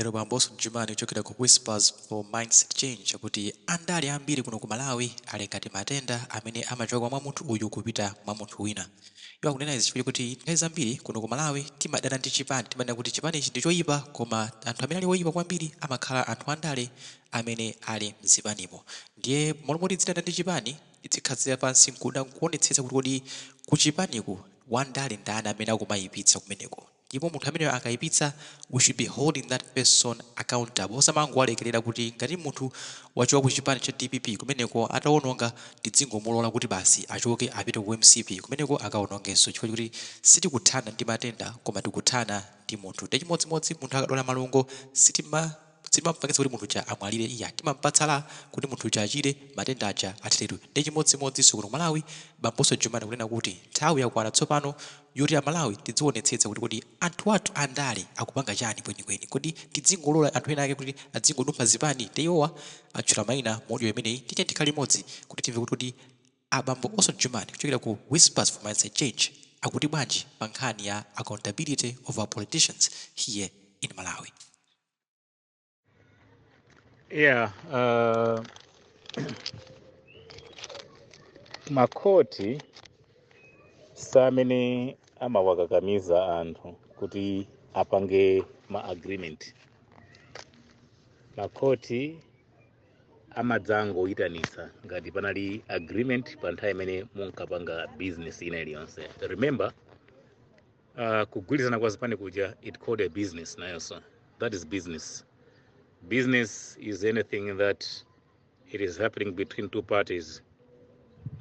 Lero bambo Osward Jumani kuchokera ku Whispers for Mindset Change akuti andale ambiri kuno ku Malawi ali ngati matenda amene amachoka mwa munthu uyu kupita mwa munthu wina. Iwo akunena izi chifukwa chakuti nthawi zambiri kuno ku Malawi timadana ndi chipani, timanena kuti chipani ichi ndi choyipa, koma anthu amene ali oyipa kwambiri amakhala anthu andale amene ali mzipanimo. Ndiye m'malo moti tizidana ndi chipani, tidzikhazika pansi nkuda nkuonetsetsa kuti kodi kuchipaniku wandale ndani amene akumayipitsa kumeneko. Ndipo munthu ameneyo akayipitsa, we should be holding that person accountable, osamangowalekelera kuti ngati munthu wachoka ku chipani cha dpp kumeneko atawononga, tidzingomulola kuti basi achoke apite ku mcp, kumeneko akawonongenso, chifukwa chakuti sitikuthana ndi matenda koma tikuthana ndi munthu. Ndiye chimodzimodzi munthu akadwala malungo, sitimamupangitsa kuti munthu uja amwalire iya, timampatsa la kuti munthu uja achire, matenda aja atheretu. Ndiye chimodzimodzinso kuno ku Malawi, bambo Osward Jumani akunena kuti nthawi yakwana tsopano yoti Amalawi tidzionetsetsa kuti kodi anthu athu andale akupanga chani kwenikweni, kodi tidzingolola anthu ena ake kuti adzingodumpha zipani? Ndiye iwowa atchula maina mu audio imeneyi. Tiyeni tikhale limodzi kuti timve kuti kodi abambo Osward Jumani kuchokera ku Whispers for Mindset Change akuti bwanji pa nkhani ya accountability of our politicians here in Malawi. Yeah, makhoti samene amawakakamiza anthu kuti apange ma agreement. Makhoti amadzangoyitanitsa ngati panali agreement pa nthawi imene munkapanga business ina iliyonse. Remember, kugwirizana kwa zipani kuja, it called a business nayonso. That is business. Business is anything that it is happening between two parties.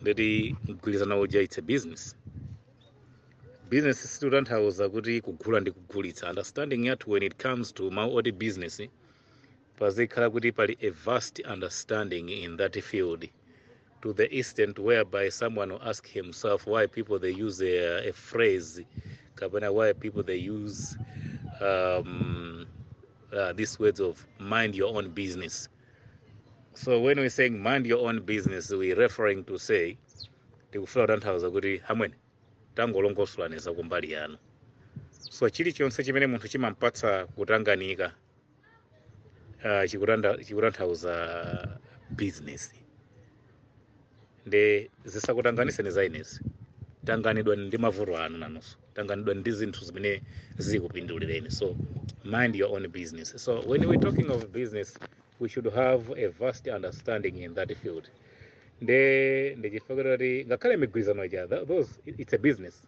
Ndeti mgwirizano uja, it's a business. Business sikutanthauza kuti kugula ndi kugulitsa. Understanding yathu when it comes to mawu oti business, pazikhala kuti pali a vast understanding in that field, to the extent whereby someone will ask himself why people they use a phrase kapena why people they use these words of "mind your own business". So when we're saying "mind your own business", we're referring to say, tikufuna kutanthauza kuti amwene, tangolongosolani za kumbali yanu. So chilichonse chimene munthu chimampatsa kutanganika, chikutanthauza business. Nde zisakutanganiseni za inezi, tanganidwa ndi mavuto anu nanunso, tanganidwa ndi zinthu zimene zikupindulireni. So mind your own business. So when we're talking of business, we should have a vast understanding in that field. Nde ndichifukwa kuti ngakhale migwirizano ija, those, it's a business.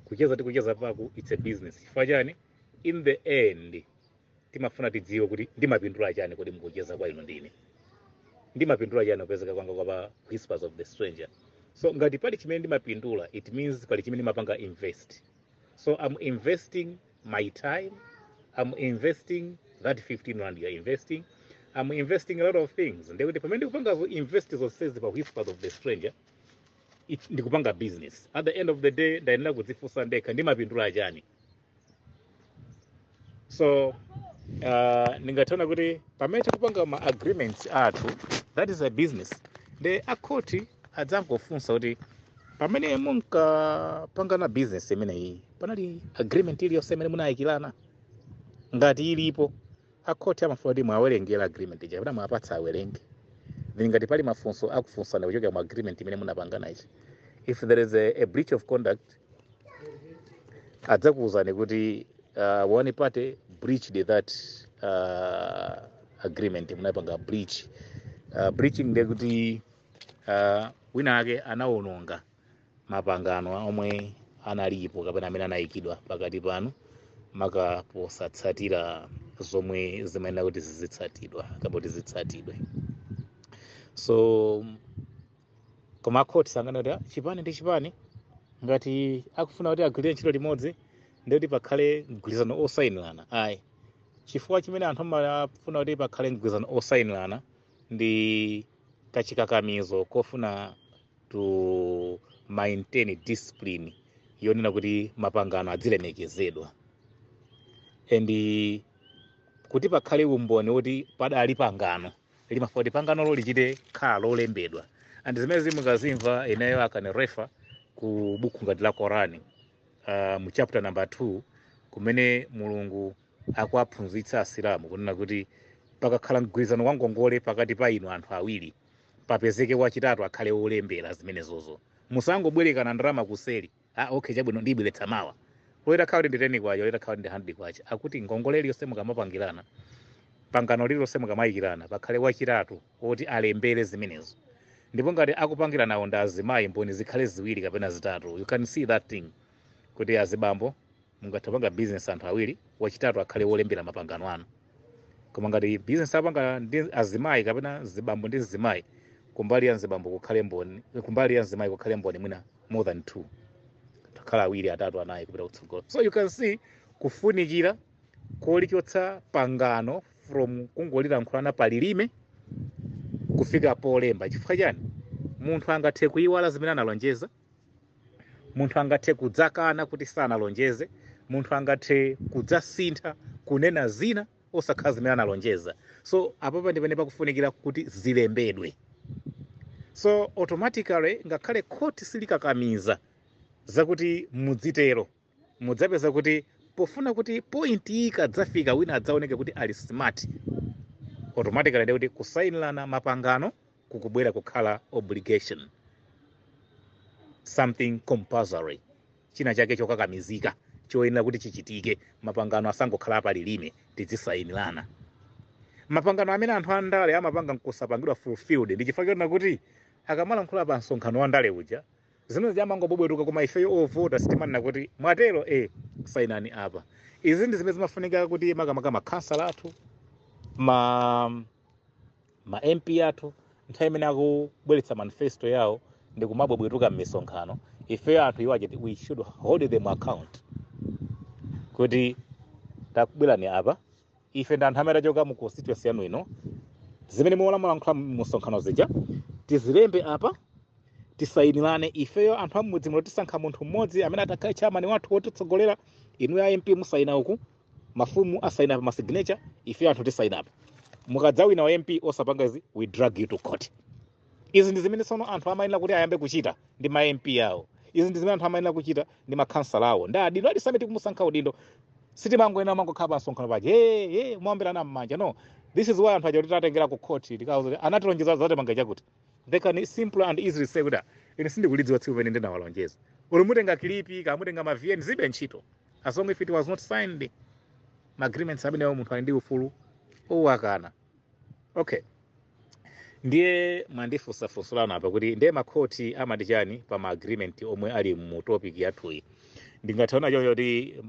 Kucheza tikucheza paku, it's a business. Chifukwa chani? In the end timafuna tidziwe kuti ndimapindula chani. Kodi mukucheza kwa ino ndine ndimapindula chani kupezeka kwanga kwa pa Whispers of the Stranger? So ngati pali chimene ndimapindula, it means pali chimene ndimapanga invest. So I'm investing my time, I'm investing that 15 rand you're investing, I'm investing a lot of things. Ndekuti pamene ndikupanga invest zonsezi pa Whispers of the Stranger, ndikupanga business. At the end of the day ndayenera kudzifunsa ndekha, ndimapindula chani? So ndingathiona kuti pamene tikupanga ma agreements athu, that is a business. Nde akhoti adzangofunsa kuti pamene munkapangana business imeneyi, panali agreement iliyonse imene munayikirana? Ngati ilipo, akhoti amafuna kuti mwawerengera agreement ija kapena mwapatsa awerenge. Then ngati pali mafunso, akufunsana kuchokera mu agreement imene munapangana ichi. If there is a breach of conduct, adzakuwuzani kuti one party breached that agreement, munapanga breach. Breaching ndekuti wina ake anawononga mapangano omwe analipo kapena amene anayikidwa pakati panu, maka posatsatira zomwe zimayenera kuti zizitsatidwa kapena kuti zitsatidwe. So koma akhoti sangana kuti, "Ah, chipani ndi chipani ngati akufuna kuti agwirire ntchito limodzi, ndekuti pakhale mgwirizano osayinirana." Ayi, chifukwa chimene anthu amafuna kuti pakhale mgwirizano osayinirana ndi kachikakamizo kofuna to maintain discipline yonena kuti mapangano adzilemekezedwa and kuti pakhale umboni woti padali pangano, limafuna kuti panganolo lichite khala lolembedwa. And zimene zimukazimva, ineyo I can refer ku buku ngati la Korani, mu chapter number 2, kumene Mulungu Akuaphunzitsa Asilamu kunena kuti pakakhala mgwirizano wa ngongole pakati pa inu anthu awiri, papezeke wachitatu akhale wolembera zimenezozo. Musangobwerekana ndalama kuseri. "Ah, okay, chabwino, ndibweretsa mawa." Oyera khala kuti ndi 10 kwacha, oyera khala ndi 100 kwacha. Akuti ngongole iliyonse mukamapangirana, pangano lililonse mukamayikirana, pakhale wachitatu oti alembere zimenezo. Ndipo ngati akupangiranawo ndi azimayi, mboni zikhale ziwiri kapena zitatu. You can see that thing kuti azibambo mungathe kupanga business anthu awiri, wachitatu akhale wolembera mapangano anu. Koma ngati business apanga ndi azimayi kapena zibambo ndi zimayi, kumbali ya mzibambo kukhale mboni, kumbali ya mzimayi kukhale mboni mwina more than two, kukhala awiri, atatu, anayi kupita kutsogolo. So you can see kufunikira kolichotsa pangano from kungolilankhulana palilime kufika polemba. Chifukwa chani? Munthu angathe kuyiwala zimene analonjeza, munthu angathe kudzakana kuti sanalonjeze, munthu angathe kudzasintha kunena zina osakhala zimene analonjeza. So apapa ndipene pakufunikira kuti zilembedwe. So automatically, ngakhale khoti silikakamiza zakuti mudzitero, mudzapeza kuti pofuna kuti point iyi ikadzafika, wina adzaoneke kuti ali smart, automatically ndiye kuti kusayinirana mapangano kukubwera kukhala obligation, something compulsory, china chake chokakamizika choyenera kuti chichitike. Mapangano asangokhala palilime, tidzisayinirana. Mapangano amene anthu andale amapanga nkusapangidwa fulfilled ndi chifukwa chonena kuti akamalankhula pa msonkhano wa ndale uja, zimene zimangobwebwetuka, koma ifeyo ovota sitimanena kuti mwatero, sayinani apa. Izi ndi zimene zimafunika kuti makamaka makhansala athu, ma MP athu, nthawi imene akubweretsa manifesto yawo ndi kumabwebwetuka m'misonkhano, ifeyo anthu iwo achiti we should hold them account kuti takubwerani apa, ife ndi anthu amene tachoka mu constituency yanu ino, zimene mumalankhula mu msonkhano zija tizilembe apa, tisayinirane. Ifeyo anthu am'mudzi muno tisankha munthu mmodzi amene atakhale chairman wathu wotitsogolera. Inu ya MP musayina uku, mafumu asayina pa masignature, ifeyo anthu tisayina apa. Mukadzawina wa MP osapanga izi, we drag you to court. Izi ndi zimene tsono anthu amayenera kuti ayambe kuchita ndi ma MP awo. Izi ndi zimene anthu amayenera kuchita ndi makhansala awo ndi adindo alisame. Tikumusankha udindo, sitimangoyenera mangokhala pa msonkhano paja, hey, hey, muomberana m'manja. No, this is why anthu aja kuti tatengera ku court, tikauza kuti anatilonjeza zatimanga chakuti, they can simple and easily say kuti, "Ah, ine sindikulidziwa tsiku pamene ndinawalonjeza." Uli mutenga clip, kamutenga ma VN, zibe ntchito. As long if it was not signed, ma agreements amenewo, munthu ali ndi ufulu owakana. Okay, ndiye mwandifunsa funso lanu apa kuti ndiye makhoti amati chani pa ma agreement omwe ali mu topic yathuyi. Ndingathaona choncho kuti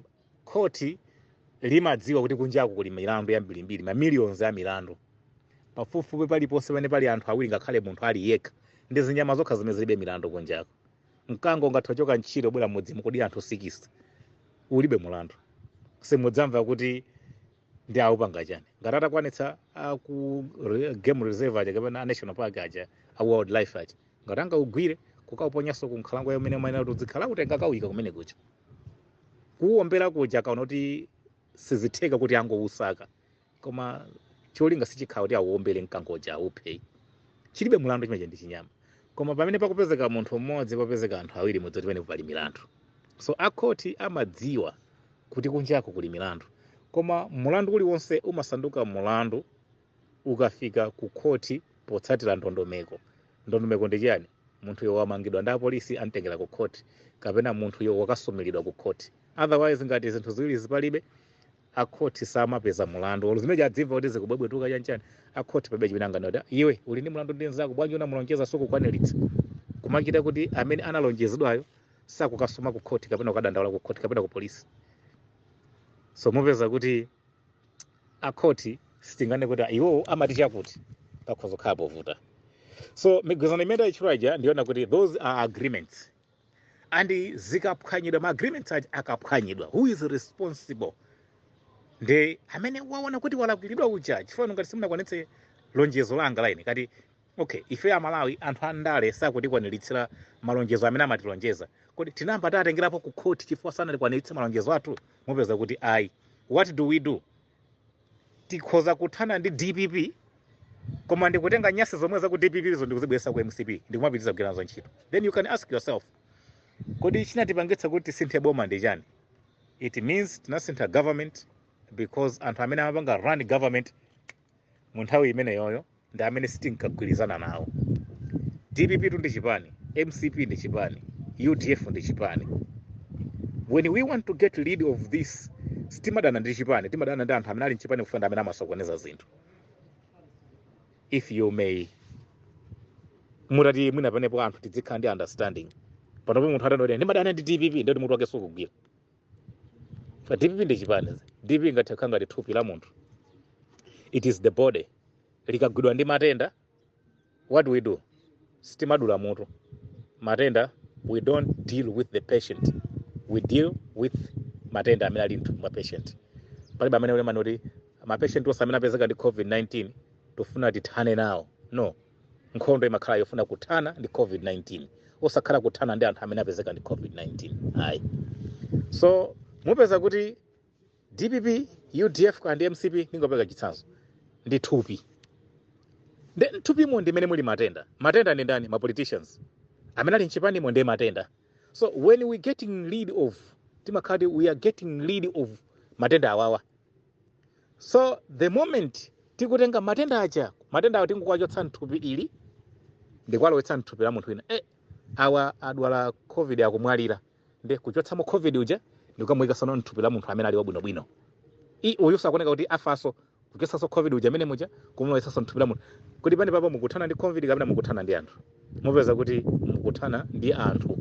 khoti limadziwa kuti kunjaku kuli milandu yambirimbiri, ma millions a milandu pafupifupi paliponse pamene pali anthu awiri, ngakhale munthu ali yekha. Ndi zinyama zokha zimene zilibe milandu kunjako. Mkango ungathe kuchoka ntchito bwera mudzimu kudi anthu 60, ulibe mulandu. Simudzamva kuti ndi awupanga chani. Ngati atakwanitsa aku game reserve aja kapena a national park aja, a wildlife aja, ngati angaugwire kukauponyanso ku nkhalango yamene umayenera kuti uzikhala, utenga kawika kumene kuja, kuwombera kuja, akaona kuti sizitheka kuti angousaka. Koma cholinga sichikhala kuti awuwombere mkangoja awuphe, chilibe mulandu chimenechi, ndi chinyama. Koma pamene pakupezeka munthu mmodzi, popezeka anthu awiri, mudzoti pamene pali milandu. So akhoti amadziwa kuti kunjako kuli milandu, koma mulandu uliwonse umasanduka mulandu ukafika ku khoti potsatira ndondomeko. Ndondomeko ndi chiyani? Munthuyo wamangidwa ndi apolisi, amtengera ku khoti, kapena munthuyo wakasumiridwa ku khoti. Otherwise, ngati zinthu ziwiri zipalibe, akhoti samapeza mulandu. Olo zimene adzimva kuti zikubwebwetuka chanchani, akhoti palibe chimene anganena kuti iwe uli ndi mulandu ndi nzako, bwanji unamulonjeza sukukwaniritsa? Kumachita kuti amene analonjezedwayo sakukasuma ku khoti kapena kukadandaula ku khoti kapena ku polisi. So mupeza kuti akhoti sitingane kuti iwo amati chakuti, pakhoza kukhala povuta. So migwirizano imene tayitchula ija, ndiona kuti those are agreements, and zikaphwanyidwa, ma agreements aja akaphwanyidwa, who is responsible? Ndi amene waona kuti walakwiridwa uja, chifukwa ngati simunakwanitse lonjezo langa laine kati, okay, ife Amalawi, anthu andale sakutikwaniritsira malonjezo amene amatilonjeza. Kodi tinamba tatengerapo ku khoti chifukwa sanatikwaniritse malonjezo athu? Mupeza kuti ayi. What do we do? Tikhoza kuthana ndi DPP, koma ndikutenga nyasi zomwe za ku DPP zo ndikuzibweretsa ku MCP, ndikumapitiriza kugwira nazo ntchito. Then you can ask yourself, kodi chinatipangitsa kuti tisinthe boma ndi chani? It means tinasintha government. Because anthu amene amapanga run government mu nthawi imeneyoyo ndi amene sitinkagwirizana nawo. DPP tu ndi chipani, MCP ndi chipani, UDF ndi chipani. When we want to get rid of this, sitimadana ndi chipani, timadana ndi anthu amene ali mchipani, kufuna amene amasokoneza zinthu. If you may, mutati mwina panepo anthu tizikhala ndi understanding. Panopo munthu atanoti ndimadana ndi DPP, ndoti mutu wake sukugwira. Fa DPP ndi chipani. DPP ingathe kukhala ngati thupi la munthu. It is the body. Likagwidwa ndi matenda, what do we do? Sitimadula mutu. Matenda, we don't deal with the patient, we deal with matenda amene ali mthupi mwa patient. Palibe amene ulemani kuti mapatient onse amene apezeka ndi COVID-19 tofuna tithane nawo. No, nkhondo imakhala yofuna kuthana ndi COVID-19, osakhala kuthana ndi anthu amene apezeka ndi COVID-19, ayi. So mupeza kuti DPP, UDF kandi MCP, ndingopeka chitsanzo, ndi thupi. Ndi mthupimo ndimene muli matenda. Matenda ndi ndani? Ma politicians amene ali mchipanimo ndiye matenda. So when we getting rid of, timakhati we are getting rid of matenda awawa. So the moment tikutenga matenda aja, matenda awa tingokwachotsa mthupi ili ndikwalowetsa mthupi la munthu wina. Awa adwala COVID, akumwalira, ndi kuchotsamo COVID uja ndikamuyika sono mthupi la munthu amene ali wabwinobwino. I uyu sakuoneka kuti afaso, kuchotsanso COVID uja amene muja, kumulowetsanso mthupi la munthu. Kuti pane papa mukuthana ndi COVID kapena mukuthana ndi anthu? Mupeza kuti mukuthana ndi anthu.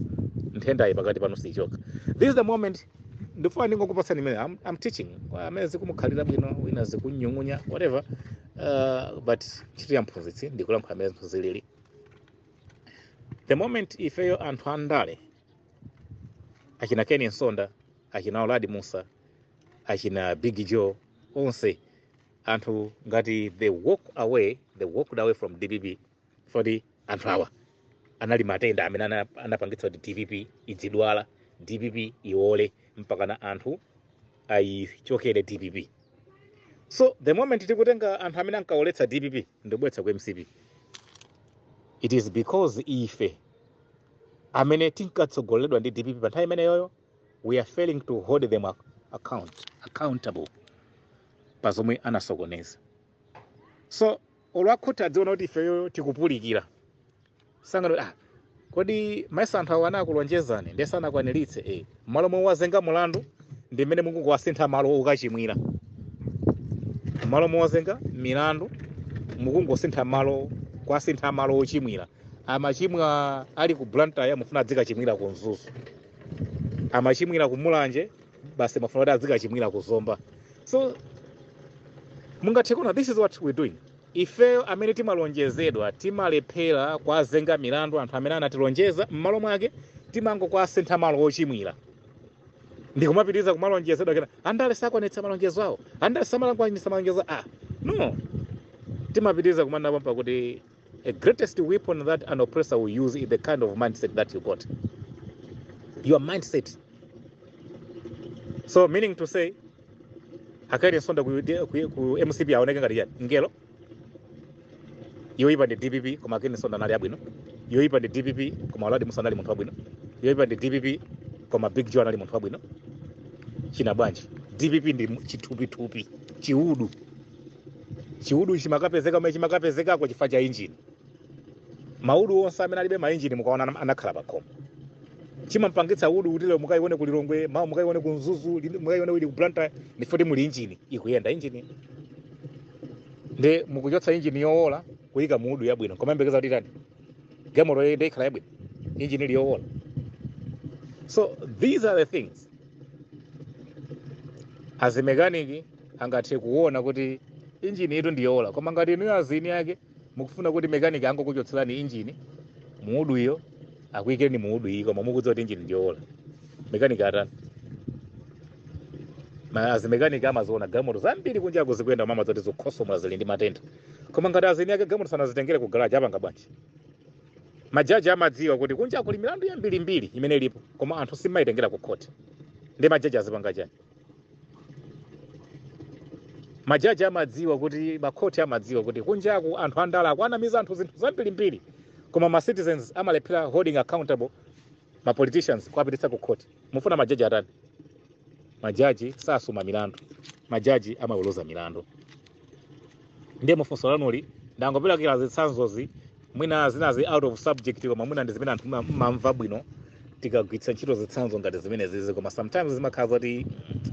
Nthendayi pakati pano sichoka. This is the moment ndifuna ndingokupatsani imene I'm teaching amene zikumukhalira bwino, wina zikunyung'unya, whatever, but ntchito ya mphunzitsi ndikulankhula amene zinthu zilili. The moment ifeyo anthu andale, achina Ken Nsonda, achina Uladi Musa, achina Big Joe, onse anthu ngati they walk away, they walked away from DPP, foti anthu awa anali matenda amene anapangitsa kuti DPP idzidwala, DPP iwole, mpakana anthu ayichokere DPP. So the moment tikutenga anthu amene ankaoletsa DPP ndikubweretsa ku MCP, it is because ife amene tinkatsogoleredwa ndi DPP pa nthawi imeneyoyo, we are failing to hold them accountable pa zomwe anasokoneza. So olo akhoti adziona kuti ifeyo tikupulikira sangano, ah, kodi maisa anthu awo anakulonjezani ndiye sanakwaniritse? Malo momwe wazenga mulandu ndi mmene mukungowasintha malo ukachimwira. Malo momwe wazenga milandu mukungosintha malo, kwasintha malo ochimwira. Amachimwa ali ku Blantyre, mufuna adzikachimwira ku Mzuzu. Amachimwira ku Mulanje, basi mafuna kuti adzikachimwira ku Zomba. So mungathe kuona, this is what we're doing. Ifeyo amene timalonjezedwa timalephera kwazenga milandu anthu amene anatilonjeza. M'malo mwake timangokwasintha malo ochimwira ndikumapitiriza kumalonjezedwa. Kena andale sakwanitsa malonjezo awo, andale samalakwanitsa malonjezo. Ah, no, timapitiriza kumanapo pakuti a greatest weapon that an oppressor will use is the kind of mindset that you got, your mindset. So meaning to say, a Ken Nsonda ku MCP aoneke ngati chani? Ngelo yoyipa ndi DPP, koma a Ken Nsonda anali abwino. Yoyipa ndi DPP, koma Uladi Musa anali munthu wabwino. Yoyipa ndi DPP, koma Big Joe anali munthu wabwino. China bwanji? DPP ndi chithupithupi, chiudu. Chiudu chimakapezeka kumene chimakapezekako chifukwa cha injini. Maudu onse amene alibe mainjini mukaona anakhala pakhomo. Chimampangitsa udu kuti lero mukaione ku Lilongwe, mawa mukaione ku Mzuzu, mukaione ili ku Blantyre, ndifoti muli injini ikuyenda. Injini ndi mukuchotsa injini yowola kuyika muudu yabwino, koma yembekeza kuti tani? Galimoto yoyenda ikhala yabwino injini ili yowola? So these are the things. Azimekaniki angathe kuona kuti injini itu ndi yowola, koma ngati inuyo azini yake mukufuna kuti mekaniki angokuchotserani injini muudu iyo, akuyikireni muudu iyi, koma mukudziwa kuti injini ndi yowola, mekaniki atani? Azimekaniki amaziona galimoto zambiri kunja zikuyenda, mama zoti zikukhosomola, zili ndi matenda, koma ngati azini ake galimoto sanazitengere ku garage, apanga bwanji? Majaji amadziwa kuti kunja kuli milandu yambirimbiri imene ilipo, koma anthu simayitengera ku court. Ndi majaji azipanga chani? Majaji amadziwa kuti, makhoti amadziwa kuti kunjaku anthu andala akuanamiza anthu zinthu zambirimbiri, koma ma citizens amalephera holding accountable ma politicians, kuapititsa ku court. Mufuna majaji atani? Majaji sasuma milandu, majaji amaweruza milandu. Ndiye mufunso lanuli ndangoperekera zitsanzozi, mwina zinazi out of subject, koma mwina ndi zimene anthu mmamva bwino tikagwiritsa ntchito zitsanzo ngati zimene zizi. Koma sometimes zimakhala zoti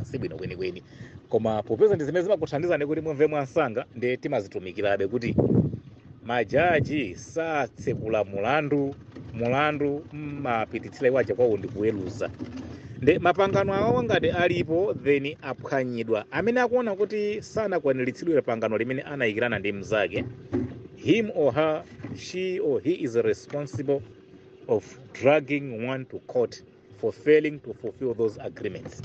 sibwino kwenikweni, koma popeza ndi zimene zimakuthandizani kuti mumve mwansanga, ndiye timazitumikirabe kuti majaji satsekula mulandu. Mulandu mmapititsira iwo aja, kwawo ndi kuweruza. Ndi mapangano awo ngati alipo, then aphwanyidwa. Amene akuona kuti sanakwaniritsidwe pangano limene anayikirana ndi mnzake, him or her, she or he is responsible of dragging one to court for failing to fulfill those agreements.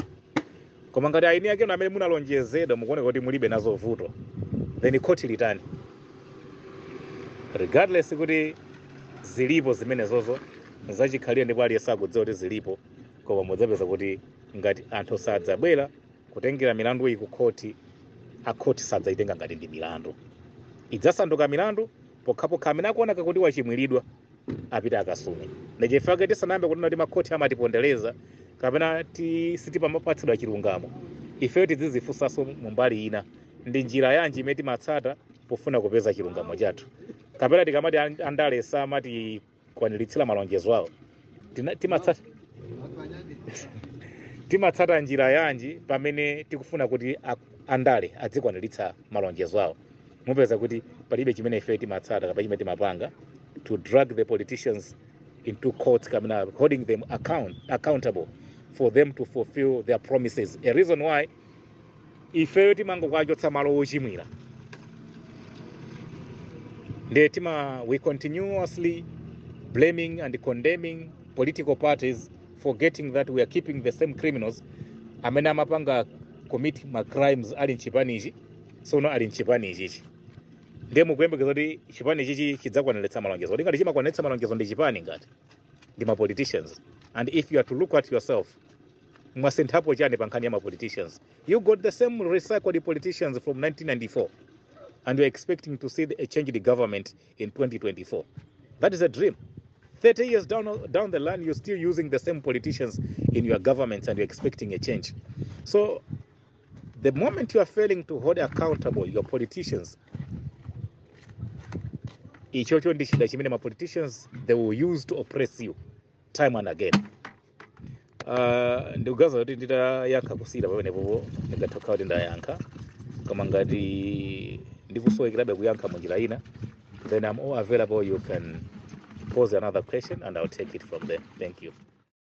Koma ngati aini ake amene munalonjezedwa mukuoneka kuti mulibe nazo vuto, then court litani? Regardless kuti zilipo zimenezozo zachikhalire ndipo aliyense akudziwa kuti zilipo, koma mudzapeza kuti ngati anthu sadzabwera kutengera milandu iyi ku khoti, akhoti sadzayitenga ngati ndi milandu. Idzasanduka milandu pokhapokha amene akuoneka kuti wachimwiridwa apita akasume. Ndechifukwa tisanayambe kunena kuti makhoti amatipondereza kapena sitipamapatsidwa chilungamo, ifeyo tidzizifunsanso mumbali ina: ndi njira yanji imene timatsata pofuna kupeza chilungamo chathu? Kapena tikamati andale samatikwaniritsa malonjezo awo, timatsata njira yanji pamene tikufuna kuti andale adzikwaniritsa malonjezo awo? Mupeza kuti palibe chimene ife timatsata kapena chimene timapanga to drag the politicians into court kapena holding them accountable for them to fulfill their promises. A reason why ifeyo timangokwachotsa malo ochimwira, ndiye tima we continuously blaming and condemning political parties, forgetting that we are keeping the same criminals amene amapanga commit ma crimes ali mchipanichi, sono ali mchipani ichichi. Ndiye mukuyembekeza kuti chipani chichi chidzakwaniritsa malonjezo? Ngati chimakwaniritsa malonjezo ndi chipani, ngati ndi ma politicians. And if you are to look at yourself, mwasinthapo chani pa nkhani ya ma politicians? You got the same recycled politicians from 1994 and you're expecting to see a changed government in 2024. That is a dream. 30 years down the line, you're still using the same politicians in your governments and you're expecting a change. So the moment you are failing to hold accountable your politicians, ichocho ndi chida chimene ma politicians they will use to oppress you time and again. Ndikuganiza kuti nditayankha kusiyira pamenepopo ndingathe kuti ndayankha, koma ngati ndikusowekerabe kuyankha munjira ina, then I'm all available. You can pose another question and I'll take it from there. Thank you.